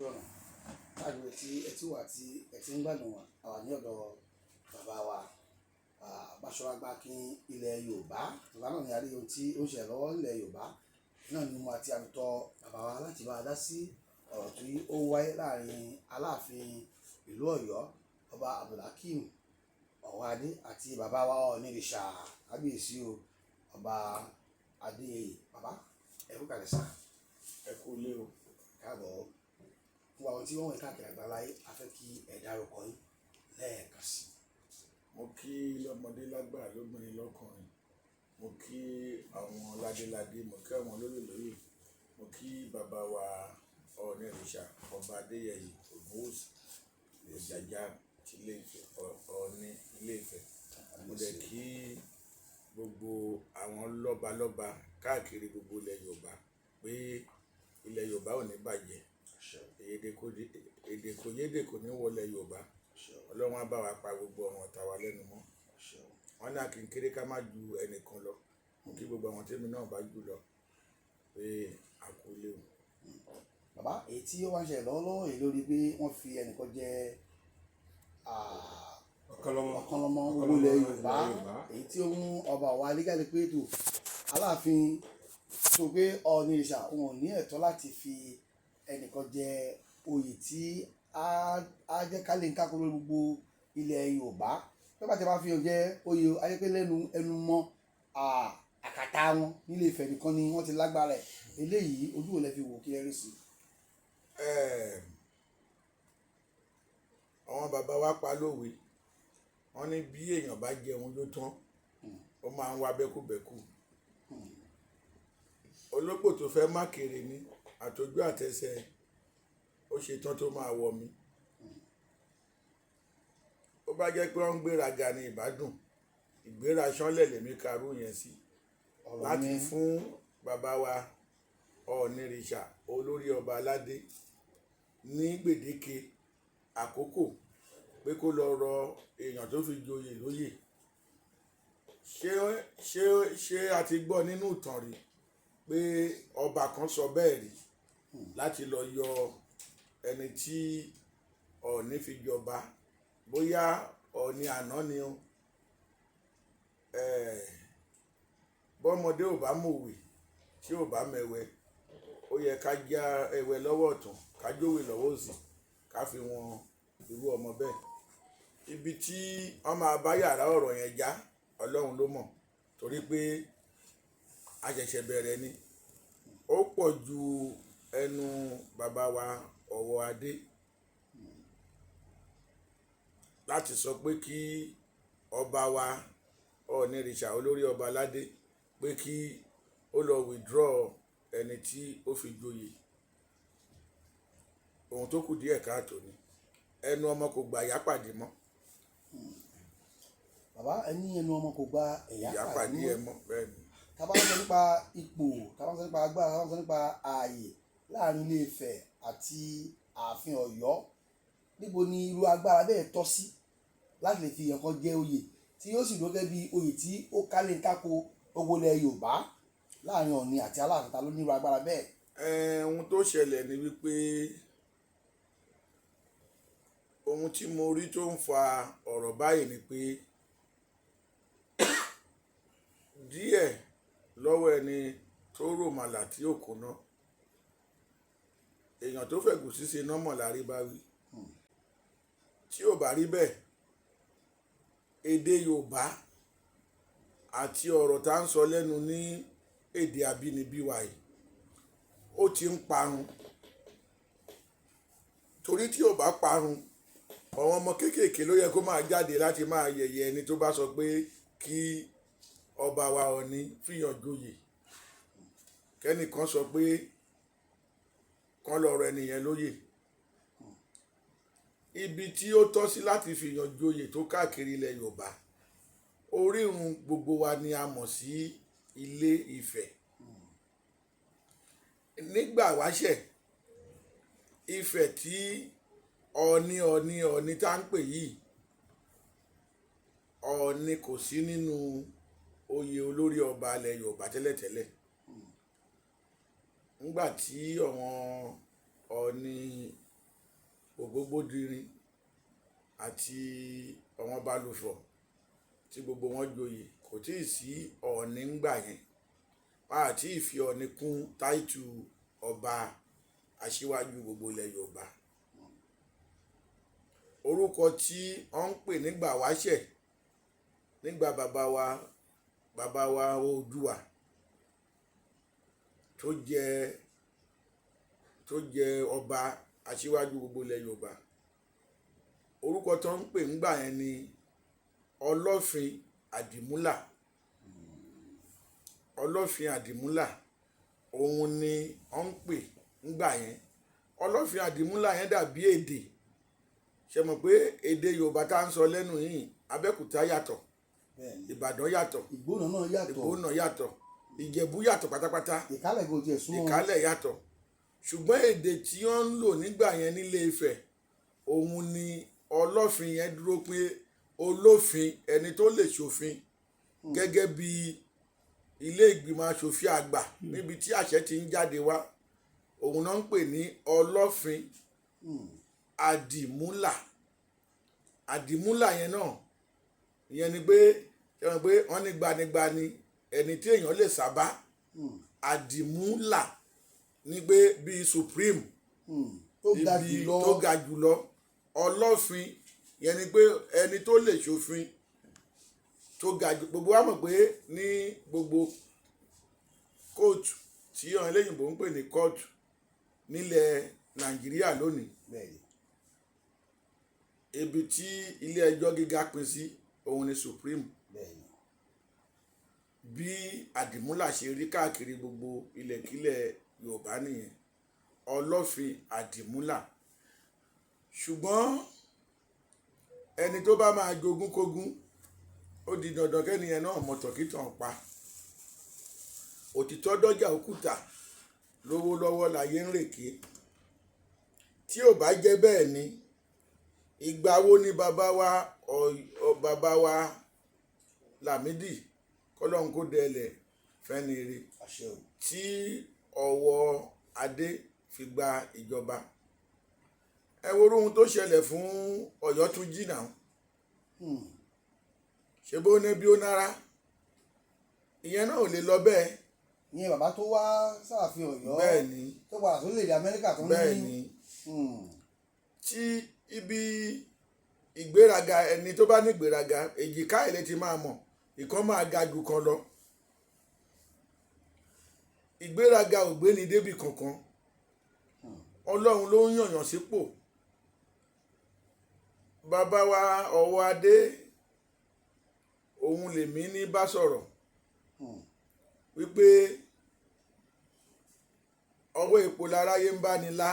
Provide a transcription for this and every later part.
Ọ̀nà káàkiri tí ẹ ti wà tí ẹ ti ń gbádùn wa, àwa ní ọ̀dọ̀ bàbá wa Báṣọ̀run Agbákin ilẹ̀ Yorùbá. Bàbá náà ní a rí ohun tí ó ń ṣẹlẹ̀ lọ́wọ́ ilẹ̀ Yorùbá náà ni mo àti àtúntò bàbá wa láti bá a dá sí ọ̀rọ̀ tí ó wáyé láàrin Aláàfin ìlú Ọ̀yọ́, Ọba Abdulhakeem Ọ̀wádé, àti bàbá wa Ọọ̀nirìṣà, kábíyèsí o, Ọba Adéyẹyè. Bàbá, ẹ kú kàlẹ̀ sá. Ẹ kú ilé o. Káàbọ̀ fún àwọn tí wọ́n wọ̀ káàkiri àgbáláyé, a fẹ́ kí ẹ dárúkọ yín lẹ́ẹ̀kan sí. Mo kí lọ́mọdé lágbà, lóbìnrin lọ́kùnrin, mo kí àwọn ládéládé, mo kí àwọn olóyè lóyè, mo kí bàbá wa Ọọ̀nirìṣà, Ọba Adéyẹyè Ògúnwùsì, Ọ̀jájá ti Ilé Ifẹ̀, Ọọ̀ni Ilé Ifẹ̀. Mo dẹ̀ kí gbogbo àwọn lọ́balọ́ba káàkiri gbogbo ilẹ̀ Yorùbá pé ilẹ̀ Yorùbá ò ní bàjẹ́, èdè kò yédè kò ní wọlé Yorùbá. Ọlọ́run á bá wa pa gbogbo ọ̀ràn ọ̀tá wa lẹ́nu mọ́. Wọn ní àkínkéré ká má ju ẹnìkan lọ. Mo kí gbogbo àwọn tèmi náà bá jù lọ pé a kú léwu. Bàbá, èyí tí ó wá ń ṣẹlẹ̀ lọ́wọ́lọ́wọ́ yìí lórí pé wọ́n fi ẹnìkan jẹ Ọ̀kànlọ́mọ owó ilẹ̀ Yorùbá, èyí tí ó mú ọba wa alígàlè pé ètò Aláàfin tó pé Ọọ̀nirìṣà òun ò ní ẹ̀tọ́ láti fi ẹnìkan jẹ oyè tí á jẹ́ ká lè ń kákó lórí gbogbo ilẹ̀ Yorùbá. Tó bá ti bá fi hàn jẹ oyè ayépé lẹ́nu ẹnu mọ́ àkàtà wọn nílé Ifẹ̀ nìkan ni wọ́n ti lágbára ẹ̀. Eléyìí, ojú wo lẹ fi wò, kí ẹ rí sí i? Àwọn bàbá wa pa lówe, wọ́n ní bí èèyàn bá jẹun ló tán, ó máa ń wá bẹ́kúbẹ́kú. Ológbò tó fẹ́ má kéré ní àtọjú àtẹsẹ̀, ó ṣe tán tó máa wọ mi. Ó bá jẹ́ pé wọ́n ń gbéraga ní ìbádùn, ìgbéra ṣánlẹ̀ lèmi karú yẹn sí láti fún bàbá wa Ọọ̀nirìṣà, olórí ọba aládé, ní gbèdéke àkókò pé kó lọ rọ èèyàn tó fi joyè lóyè. Ṣé a ti gbọ́ nínú ìtàn rí pé ọba kan sọ bẹ́ẹ̀ rí láti lọ yọ ẹni tí Ọọ̀ni fi jọba? Bóyá Ọọ̀ni àná ni o. Bọ́mọdé ò bá mọ̀wé, tí ò bá mẹ̀wẹ́, ó yẹ ká já ẹwẹ́ lọ́wọ́ ọ̀tún, ká jówè lọ́wọ́ òsì, ká fi wọn irú ọmọ bẹ́ẹ̀. Ibi tí wọ́n máa bá yàrá ọ̀rọ̀ yẹn já, Ọlọ́run ló mọ̀, torí pé a ṣẹ̀ṣẹ̀ bẹ̀rẹ̀ ni. Ó pọ̀ ju ẹnu bàbá wa Ọ̀wọ́ Adé láti sọ pé kí ọba wa Ọọ̀nirìṣà, olórí ọba aládé, pé kí ó lọ withdraw ẹni tí ó fi joyè. Ohun tó kù díẹ̀ káàtó ni, ẹnu ọmọ kò gba ìyá pàdé mọ́. Bàbá, ẹni ẹnu ọmọ kò gba ẹ̀yà ìyá pàdé pàdé ẹ mọ́, bẹ́ẹ̀ ni. Tá bá ń sọ nípa ipò, tá bá ń sọ nípa agbára, tá bá ń sọ nípa ààyè láàrin Ilé Ifẹ̀ àti ààfin Ọ̀yọ́, níbo ni irú agbára bẹ́ẹ̀ tọ́ sí láti lè fi nǹkan jẹ oyè tí yóò sì dúró gẹ́gẹ́ bí oyè tí ó kálé kákó gbogbo ilẹ̀ Yorùbá láàrin Ọọ̀ni àti Aláàfin? Ta ló ní irú agbára bẹ́ẹ̀? Ohun tó ṣẹlẹ̀ ni wípé ohun tí mo rí tó ń fa ọ̀rọ̀ báyìí ni pé díẹ̀ lọ́wọ́ ẹni tó rò màlà tí ò kúnná, èèyàn tó fẹ̀gùsí ṣe nọ́mọ̀ lárí bá wí. Tí ò bá rí bẹ́ẹ̀, èdè Yorùbá àti ọ̀rọ̀ tá ń sọ lẹ́nu ní èdè abínibí wa yìí, ó ti ń parun. Torí tí ò bá parun, àwọn ọmọ kéékèèké ló yẹ kó máa jáde láti máa yẹ̀yẹ́ ẹni tó bá sọ pé kí ọba wa Ọọ̀ni fìyàn joyè, kẹ́nìkan sọ pé kán lọ rọ ẹnìyẹn lóyè. Ibi tí ó tọ́ sí láti fìyàn joyè tó káàkiri ilẹ̀ Yorùbá, orírun gbogbo wa ni a mọ̀ sí Ilé Ifẹ̀. Nígbà wáṣẹ̀, Ifẹ̀ tí Ọọ̀ni Ọọ̀ni Ọọ̀ni tá ń pè yìí, Ọọ̀ni kò sí nínú oyè olórí ọba ilẹ̀ Yorùbá tẹ́lẹ̀tẹ́lẹ̀. Nígbà tí àwọn Ọọ̀ni Ògógbódirin àti àwọn Balùfọ̀ tí gbogbo wọn joyè, kò tí ì sí Ọọ̀ni ńgbà yẹn. Wọn àti ìfi Ọọ̀ni kún táìtù ọba aṣíwájú gbogbo ilẹ̀ Yorùbá. Orúkọ tí wọ́n ń pè nígbà wáṣẹ̀, nígbà bàbá wa Oòduà tó jẹ ọba aṣíwájú gbogbo ilẹ̀ Yorùbá, orúkọ tó ń pè ńgbà yẹn ni Ọlọ́fin Àdìmúlà. Ọlọ́fin Àdìmúlà òun ni wọ́n ń pè ńgbà yẹn. Ọlọ́fin Àdìmúlà yẹn dàbí èdè. Ṣe mọ̀ pé èdè Yorùbá tá à ń sọ lẹ́nu yìí, Abẹ́òkúta yàtọ̀, Ìbàdàn yàtọ̀, Ìgbónà náà yàtọ̀, Ìgbónà yàtọ̀, Ìjẹ̀bú yàtọ̀ pátápátá, Ìkálẹ̀ kò tiẹ̀ súnmọ́. Ìkálẹ̀ yàtọ̀. Ṣùgbọ́n èdè tí wọ́n ń lò nígbà yẹn nílé Ifẹ̀, òun ni Ọlọ́fin yẹn dúró pé olófin, ẹni tó lè ṣòfin gẹ́gẹ́ bí ilé ìgbìmọ̀ aṣòfin àgbà níbi tí àṣẹ ti ń jáde wá, òun náà ń pè ní Ọlọ́fin Àdìmúlà. Àdìmúlà yẹn náà, ìyẹn ni pé ṣe wọn pé wọ́n ní gbanigbani, ẹni tí èèyàn lè sábà. Àdìmúlà ni pé bíi supreme, tó ga ibi jùlọ, tó ga jùlọ. Ọlọ́fin yẹn ni pé ẹni tó lè ṣòfin tó ga jù. Gbogbo wa mọ̀ pé ní gbogbo kóòtù tí àwọn eléyìnbó ń pè ní kóòtù nílẹ̀ Nàìjíríà lónìí, ibi tí ilé ẹjọ́ gíga pín sí, òun ni supreme. Bí Àdìmúlà ṣe rí káàkiri gbogbo ilẹ̀kílẹ̀ Yorùbá nìyẹn, Ọlọ́fin Àdìmúlà. Ṣùgbọ́n ẹni tó bá máa jogún kógún, ó di dandan kẹ́niyẹn náà mọ̀ tọ̀kítàn pa. Òtítọ́ dọ́jà òkúta lówó lọ́wọ́ láyé ń rèké. Tí ò bá jẹ́ bẹ́ẹ̀ ni, ìgbà wo ni bàbá wa Lámìdí, kọ́lọ́hún kó dẹlẹ̀ fẹ́ni ire, Àṣẹ o. tí ọwọ́ adé fi gba ìjọba? Ẹ wo ohun tó ṣẹlẹ̀ fún Ọ̀yọ́túnjí náà. Ṣe bó ní bí ó nára, ìyẹn náà ò lè lọ bẹ́ẹ̀. Ìyẹn bàbá tó wá sáàfin Ọ̀yọ́, Bẹ́ẹ̀ ni. tó padà sórílẹ̀-èdè Amẹ́ríkà tó ní. Bẹ́ẹ̀ ni. Tí ibi ìgbéraga, ẹni tó bá ní ìgbéraga, èjìká ilé ti máa mọ̀ ìkan máa ga jù kan lọ. Ìgbéraga ò gbéni débì kankan. Ọlọ́run ló ń yànyàn sípò. Bàbá wa ọwọ́ adé, òun lèmi ní bá sọ̀rọ̀ wípé ọwọ́ epo láráyé ń bá ní lá.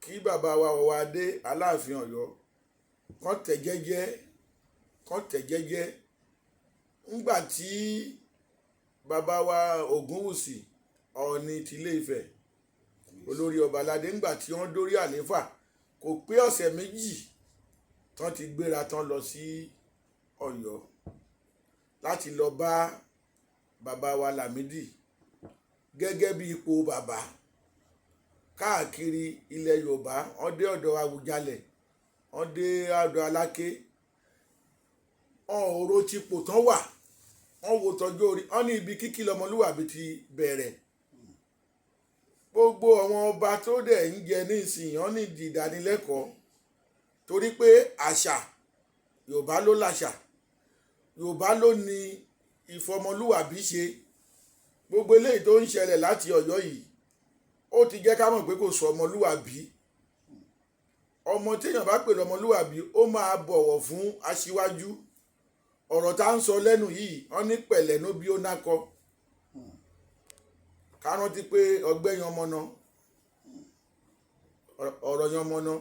Kí bàbá wa ọwọ́ adé Aláàfin Ọ̀yọ́ kàn tẹ̀ jẹ́jẹ́, kàn tẹ̀ jẹ́jẹ́. Ńgbà tí bàbá wa Ògúnwùsì, Ọọ̀ni tilé Ifẹ̀, olórí ọba aládé, ńgbà tí wọ́n dórí àléfà, kò pé ọ̀sẹ̀ 2 tán ti gbéra tán lọ sí Ọ̀yọ́ láti lọ bá bàbá wa Lámìdí gẹ́gẹ́ bí ipò bàbá káàkiri ilẹ̀ Yorùbá. Wọ́n dé ọ̀dọ̀ Àwùjalẹ̀, wọ́n dé ọ̀dọ̀ Aláké, wọn ò ro tipò tán wà, wọ́n wo tọjọ́ orí. Wọ́n ní ibi kíkí lọmọlúwàbí ti bẹ̀rẹ̀. Gbogbo àwọn ọba tó dẹ̀ ń jẹ nísìnyí, wọ́n ní ìdánilẹ́kọ̀ọ́, torí pé àṣà Yorùbá ló làṣà, Yorùbá ló ní ìfọmọlúwàbí ṣe. Gbogbo eléyìí tó ń ṣẹlẹ̀ láti Ọ̀yọ́ yìí, ó ti jẹ́ ká mọ̀ pé kò sọ ọmọlúwàbí. Ọmọ téèyàn bá pè lọ́mọlúwàbí, ó máa bọ̀wọ̀ fún aṣíwájú. Ọ̀rọ̀ tá ń sọ lẹ́nu yìí, wọ́n ní pẹ̀lẹ́ ló bí ó nákọ. Ká rántí pé ọgbẹ́ yan ọmọ náà, ọ̀rọ̀ yan ọmọ náà,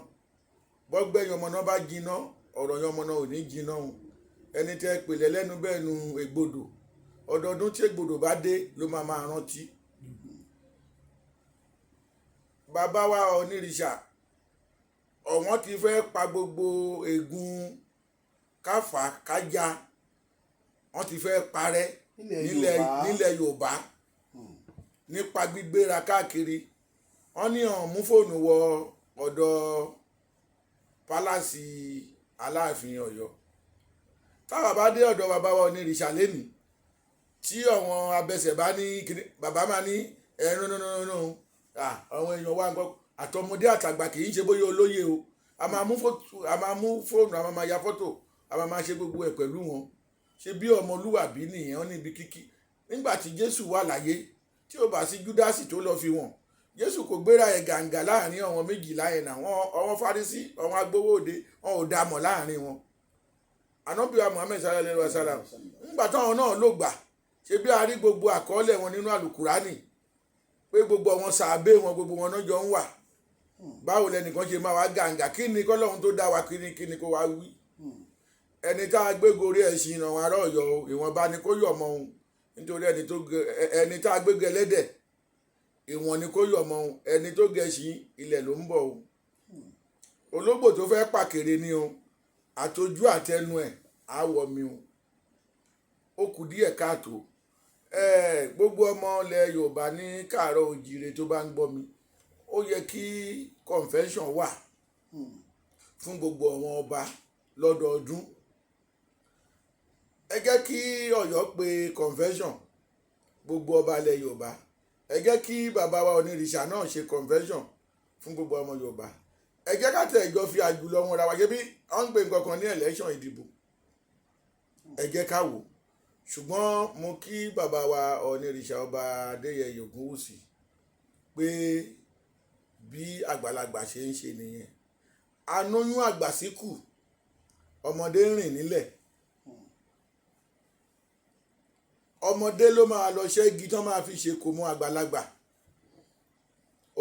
bọ́gbẹ́ yan ọmọ náà bá jiná, ọ̀rọ̀ yan ọmọ náà ò ní jiná o. Ẹni tẹ́ pèlẹ́ lẹ́nu bẹ́ẹ̀ nu ègbodò, ọdọọdún tí ègbodò bá dé ló máa máa rántí. Bàbá wa Onírìṣà, ọ̀wọ́n ti fẹ́ pa gbogbo ègún káfà kájà, wọ́n ti fẹ́ parẹ́ nílẹ̀ nílẹ̀ Yorùbá. Nílẹ̀ Yorùbá, nípa gbígbéra káàkiri. Wọ́n ní ọ̀n mú fóònù wọ Ọ̀dọ̀ palace Aláàfin Ọ̀yọ́, táwa bá dé ọ̀dọ̀ bàbá wa Onírìṣà lẹ́nìí, tí àwọn abẹsẹ̀ bá ní kíní, bàbá máa ní ẹ̀rọ nínú àwọn èèyàn wa nǹkan, àtọmọdé àtàgbà, kì í ṣe bóyá olóyè o. A máa mú fótó, a máa mú fóònù, a máa máa ya fọ́tò, a máa máa ṣe gbogbo ẹ̀ pẹ̀lú wọn. Ṣe bí ọmọlúwàbí nìyẹn? Wọn níbi kíkí. Nígbà tí Jésù wà láyé, tí ó bá sí Júdásì tó lọ fi wọ̀n, Jésù kò gbéra ẹ̀ gàǹgà láàrin àwọn 12 yẹn náà. Wọn àwọn Fárísì, àwọn agbowó òde, wọn ò dá mọ̀ láàrin wọn. Ànábì wa Muhammed sallallahu alayhi wa sallam, ńgbà táwọn náà ló gbà, ṣe bí a rí gbogbo àkọọ́lẹ̀ wọn nínú àlùkùránì pé gbogbo àwọn sàábé wọn, gbogbo wọn náà jọ ń wà. Báwo lẹnìkan ṣe máa wá gàǹgà? Kí ni kọ́lọ́hún tó dá wa? Kí ni kó wá wí? Ẹni tá a gbé gorí ẹṣin ìrànwọ́ ará Ọ̀yọ́ o, ìwọ̀nba ni kó yọ̀ mọ́ òun, nítorí ẹni tá a gbé gẹlẹ́dẹ̀, ìwọ̀n ni kó yọ̀ mọ́ òun. Ẹni tó gẹṣin, ilẹ̀ ló ń bọ̀ o. Ológbò tó fẹ́ pàkèrè ni o, àtọjú àtẹnu ẹ̀ àwọ̀ mi o. Ó kù díẹ̀ káàtó. Gbogbo ọmọ ilẹ̀ Yorùbá ní káàárọ̀ òjìrè tó bá ń gbọ́ mi, ó yẹ kí convention wà fún gbogbo àwọn ọba lọ́dọọdún. Ẹ jẹ́ kí Ọ̀yọ́ pe convention gbogbo ọba ilẹ̀ Yorùbá. Ẹ jẹ́ kí bàbá wa Onírìṣà náà ṣe convention fún gbogbo ọmọ Yorùbá. Ẹ jẹ́ ká tẹ̀ ẹjọ́ fi àjùlọ wọn ra wa. Ṣe bí wọ́n ń pè nǹkan kan ní election, ìdìbò, ẹ jẹ́ ká wò. Ṣùgbọ́n mo kí bàbá wa Onírìṣà, Ọba Adéyẹyè Ògúnwùsì, pé bí àgbàlagbà ṣe ń ṣe nìyẹn. Anóyún àgbà síkù, ọmọdé ń rìn nílẹ̀. Ọmọdé ló máa lọ ṣẹ́gi tán máa fi ṣe kò mọ àgbàlagbà.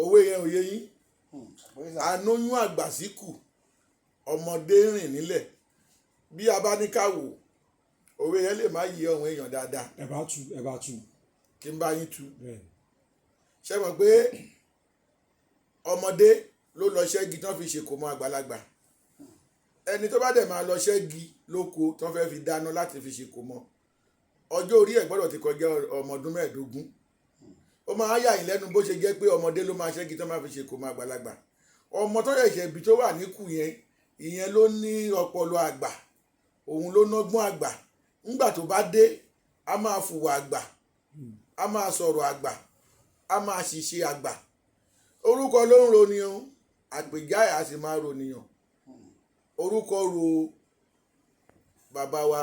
Òwe yẹn ò yé yín? Anóyún àgbà síkù, ọmọdé ń rìn nílẹ̀. Bí a bá ní ká wò, òwe yẹn lè má yé àwọn èèyàn dáadáa. Ẹ bá tu, ẹ bá tu. Kí n bá yín tu? Bẹ́ẹ̀. Ṣé mọ̀ pé ọmọdé ló lọ ṣẹ́gi tán fi ṣe kò mọ àgbàlagbà? Ẹni tó bá dẹ̀ máa lọ ṣẹ́gi lóko tán fẹ́ fi dáná láti fi ṣe kò mọ, ọjọ́ orí ẹ̀ gbọ́dọ̀ ti kọjá ọmọ ọdún 15. Ó máa yà yín lẹ́nu bó ṣe jẹ́ pé ọmọdé ló máa ṣẹ́gi tán máa fi ṣe kò mọ àgbàlagbà. Ọmọ tó ṣẹ̀ṣẹ̀ bí tó wà níkù yẹn, ìyẹn ló ní ọpọlọ àgbà, òun ló nọ́gbọ́n àgbà. Ńgbà tó bá dé, a máa fùwà àgbà, a máa sọ̀rọ̀ àgbà, a máa ṣiṣẹ́ àgbà. Orúkọ ló ń roni o, àpèjá ẹ̀ a sì máa rònìyàn. Orúkọ ro bàbá wa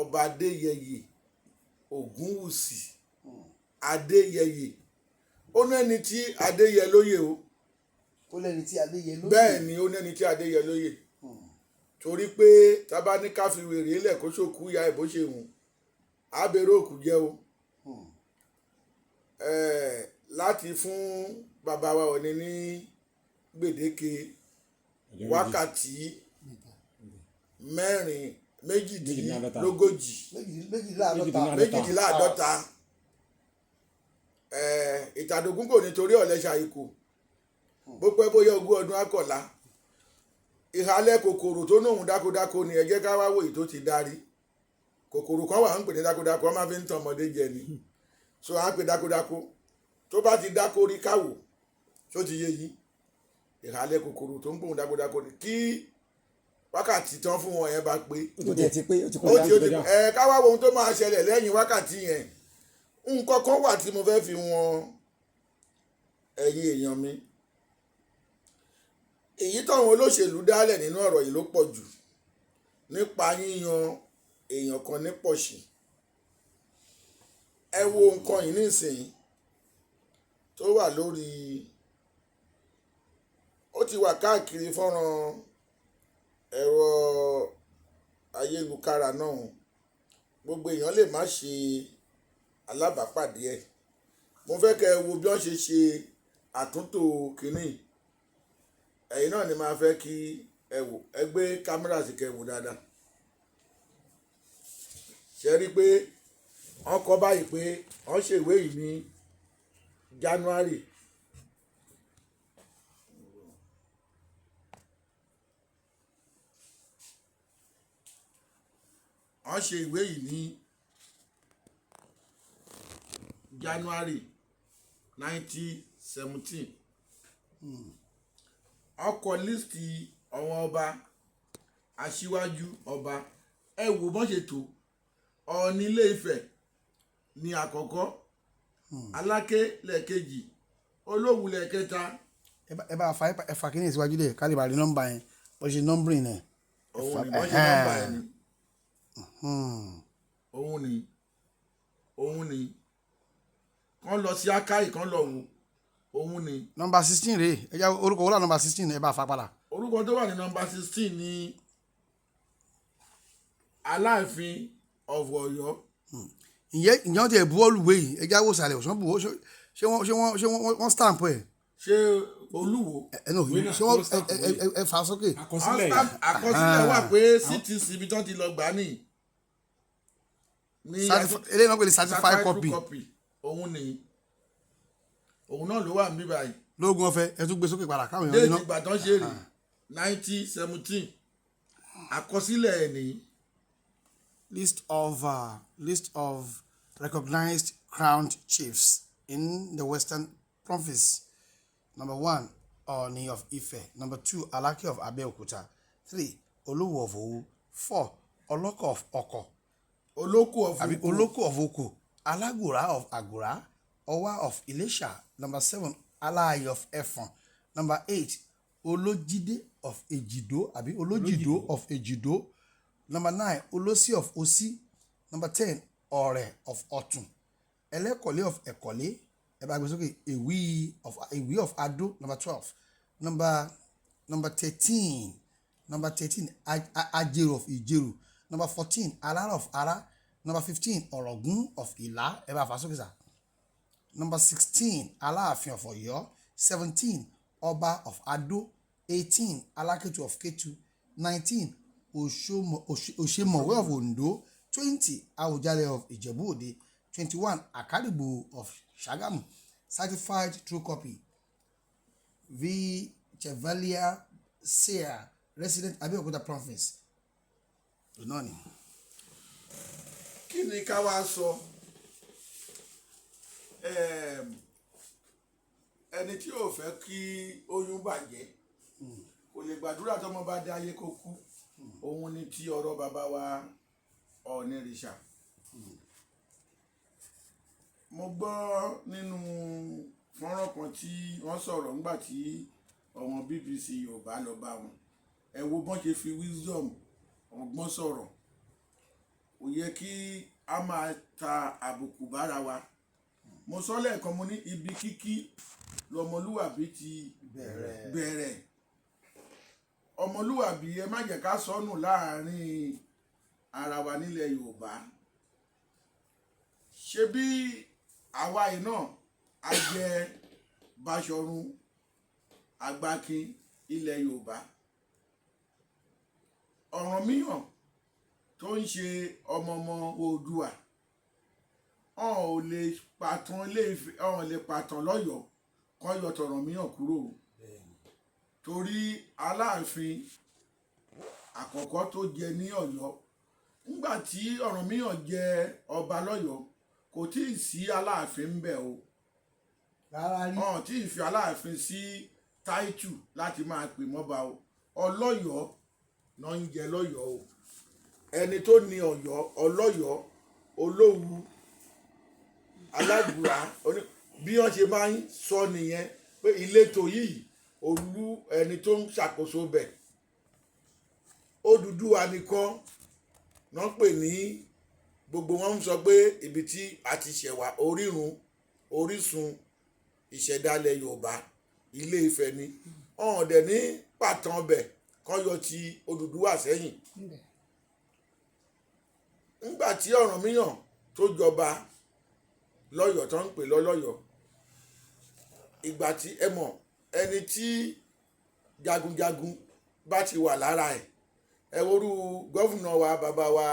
Ọba Adéyẹyè Ògúnwùsì. Adéyẹyè, ó nẹ́ni tí Adéyẹ lóyè o. Ó lẹ́ni tí Adéyẹ lóyè. Bẹ́ẹ̀ ni, ó nẹ́ni tí Adéyẹ lóyè, torí pé tábà ní ká fi wèrè lẹ̀ kó ṣòkú ya ẹ̀ bó ṣe wù, á bẹ̀rẹ̀ òkú jẹ́ o. Láti fún bàbá wa Ọọ̀ni ní gbèdéke ọjọ́ 2. Wákàtí 4, 38. 52. 52. 52. Ìtàdógún kò ní torí ọ̀lẹ́ ṣàìkò. Bó pẹ́ bóyá, 20 ọdún akọ̀la. Ìhàlẹ̀ kòkòrò tó nóhùn dákódákó ni. Ẹ jẹ́ ká wá wòye tó ti darí. Kòkòrò kan wà ń pè ní dákódákó, wọ́n máa fi ń tan ọmọdé jẹ ni. So à ń pè dákódákó, tó bá ti dákó rí káwò tó ti yé yín. Ìhàlẹ̀ kòkòrò tó ń gbóhùn dákódákó ni. Kí wákàtí tán fún wọn yẹn bá pé, Ó ti ti pé, ó ti ó kọjá. ti ó ti ẹ ká wá wo ohun tó máa ṣẹlẹ̀ lẹ́yìn wákàtí yẹn. Nǹkan kan wà tí mo fẹ́ fi wọn ẹ̀yin èèyàn mi. Èyí táwọn olóṣèlú dálẹ̀ nínú ọ̀rọ̀ yìí ló pọ̀ jù nípa yíyan èèyàn kan ní pọ̀ṣì. Ẹ wo nǹkan yìí nísìnyí tó wà lórí, ó ti wà káàkiri fọ́nrán ẹ̀rọ ayélujára náà. Gbogbo èèyàn lè má ṣe alábàápàdé ẹ̀. Mo fẹ́ kẹ́ ẹ wo bí wọ́n ṣe ṣe àtúntò kínní. Ẹ̀yin náà ni máa fẹ́ kí ẹ wò. Ẹ gbé kámẹ́rà sí kẹ́ ẹ wò dáadáa. Ṣe rí i pé wọ́n kọ báyìí pé wọ́n ṣèwé yìí ní January wọ́n ṣe ìwé yìí ní January 1917. Ọkọ̀ list àwọn ọba, aṣíwájú ọba, ẹ wò bọ́n ṣe tó. Ọọ̀ni Ilé Ifẹ̀ ní àkọ́kọ́, Aláké lẹ́ẹ̀kejì, Olówu lẹ́ẹ̀kẹta. Ẹ bá fa, ẹ fa kíní ìsíwájú dẹ̀ ká lè bá rí nọ́mbà yẹn, bó ṣe numbering ẹ̀. Òun ni bọ́n ṣe nọ́mbà ẹ̀ ni. Òun ni kán lọ sí akáyì, kán lọ wò, òun ni. Nọ́mbà 16 rèé. Ẹ já orúkọ wọlé nọ́mbà 16, ẹ bá fa padà. Orúkọ tó wà ní nọ́mbà 16 ní Aláàfin of Ọ̀yọ́. Ǹjẹ́ wọ́n ti ẹ̀ buwọ́lùwé yìí? Ẹ já wò sàlẹ̀, òṣùwọ̀n buwọ́, ṣé wọ́n stamp ẹ̀? Ṣé Olúwo? Ẹ náà. Ìwé náà, ṣé wọ́n ló stamp ẹ fà sókè. Àkọsílẹ̀ yìí. Àkọsílẹ̀ wà pé CTC ibi tí wọ́n ti lọ gbà ní ní Eléyìí wọ́n pè ní certified certified copy. Òun ni, òun náà ló wà níbí báyìí. Lóògùn ọ̀fẹ́, ẹ tún gbé sókè padà káwọn èèyàn rí Déètì náà. ìgbà tán ṣe rè 1917, àkọsílẹ̀ ẹ̀ ní. List of recognized crowned chiefs in the Western Province. Number one, Ooni of Ife. Number two, Alake of Abeokuta. Three, Olowu of Owu. Four, Oloko of Oko. Olóko of Àbí Oko. Oloko of Oko. Alagura of Agura. Owa of Ilesha. Number seven, Alaaye of Efon. Number eight, Olojide of Ejido. Àbí Olojido of Ejido. Number nine, Olosi of Osi. Number 10, Ọ̀rẹ̀ of Ọ̀tún. Ẹlẹ́kọ̀lé of Ẹ̀kọ́lé. Ẹ bá gbé sókè. Èwí of Adó. Number 12. Number 13. Number 13, Ajero of Ìjẹ̀rò. Number 14, Alára of Ara. Number 15, Ọ̀ràngún of Ìlá. Ẹ bá fà sókè sà. Number 16, Aláàfin of Ọ̀yọ́. 17, Ọba of Adó. 18, Alákẹ́tù of Kétu. 19, Òṣemọ̀wé of Oǹdó. 20, Àwùjalẹ̀ of Ìjẹ̀bú Òde. 21, Àkárìgbò of Ṣàgámù. Certified true copy. V. Chevalier Sear, resident Abeokuta Province. Òun náà ni. Kí ni ká wá sọ? Ẹni tí ò fẹ́ kí oyún bàjẹ́ kò lè gbàdúrà tọmọ bá dé ayé kó kú. Òun ni ti ọ̀rọ̀ bàbá wa Ọ̀ọ̀nìrìṣà. Mo gbọ́ nínú fọ́nrán kan tí wọ́n sọ̀rọ̀ nígbà tí àwọn BBC Yorùbá lọ bá wọn. Ẹ wo bọ́n ṣe fi wisdom, ọgbọ́n sọ̀rọ̀. Kò yẹ kí a máa ta àbùkù bára wa. Mo sọ lẹ́ẹ̀kan, mo ní ibi kíkí lọmọlúwàbí ti bẹ̀rẹ̀. Bẹ̀rẹ̀ ọmọlúwàbí. Ẹ má jẹ́ ká sọnù láàrin ara wa nílẹ̀ Yorùbá. Ṣé bí àwa yìí náà a jẹ Báṣọ̀run Àgbákin ilẹ̀ Yorùbá, Ọ̀rànmíyàn tó ń ṣe ọmọ ọmọ Oòduà, ọ̀n ò lè pàtàn Ilé Ifẹ̀, ọ̀n ò lè pàtàn lọ́yọ̀ọ́ kọ́ yọ tọ̀rànmíyàn kúrò o, torí Aláàfin àkọ́kọ́ tó jẹ ní Ọ̀yọ́ ńgbà tí Ọ̀rànmíyàn jẹ ọba lọ́yọ̀ọ́, kò tí ì sí Aláàfin ń bẹ̀ o. Rárá rí. Ọ̀n tí ì fi Aláàfin sí táìtù láti máa pè mọ́ba o. Ọlọ́yọ̀ọ́ náà ń jẹ lọ́yọ̀ọ́ o. Ẹni tó ní Ọ̀yọ́, Ọlọ́yọ̀ọ́, Olówu, Alágbùrá, bí wọ́n ṣe máa ń sọ nìyẹn pé ìletò yìí, olú ẹni tó ń ṣàkóso bẹ̀, Odùduwà nìkan náà pè ní. Gbogbo wọn ń sọ pé ibi tí a ti ṣẹ̀wá, orírun, orísun ìṣẹ̀dálẹ̀ Yorùbá, Ilé Ifẹ̀ ni. Ọ̀hún dẹ̀ ní pàtàn ọbẹ̀ kan yọ ti Odùduwà sẹ́yìn. Ńgbà tí Ọ̀rànmíyàn tó jọba lọ́yọ̀ọ́ tó ń pè lọ́lọ́yọ̀ọ́, ìgbà tí ẹ mọ̀ ẹni tí jagunjagun bá ti wà lára ẹ̀, ẹ worú governor wa, bàbá wa,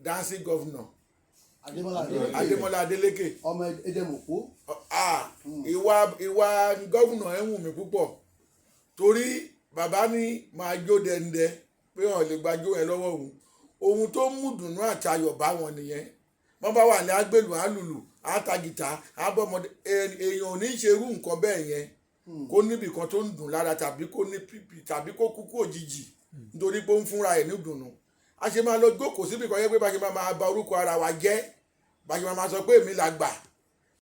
dancing governor. Adémọ́lá Adélékè. Adémọ́lá Adélékè. Ọmọ Ẹdẹmọkó. Ah, ìwà governor ẹ̀ wù mí púpọ̀, torí bàbá ní máa jó dẹ́ndẹ́ pé wọn lè gbàjó ẹ lọ́wọ́ òun. Ohun tó mú dùnú àti ayọ̀ bá wọn nìyẹn. Wọ́n bá wà ní agbèlú, àlùlù, àtàgìtà, àbọ̀mọdé, èèyàn ò ní ṣerú nǹkan bẹ́ẹ̀ yẹn. Kó níbì kan tó ń dùn lára, tàbí kó ní pp, tàbí kó kú kú òjijì nítorí pé ó ń fúnra ẹ̀ ní ìdùnnú. A ṣe máa lọ jókòó síbì kan yẹ pé bá ṣe máa máa ba orúkọ ara wa jẹ́, bá ṣe máa máa sọ pé èmi là gbà.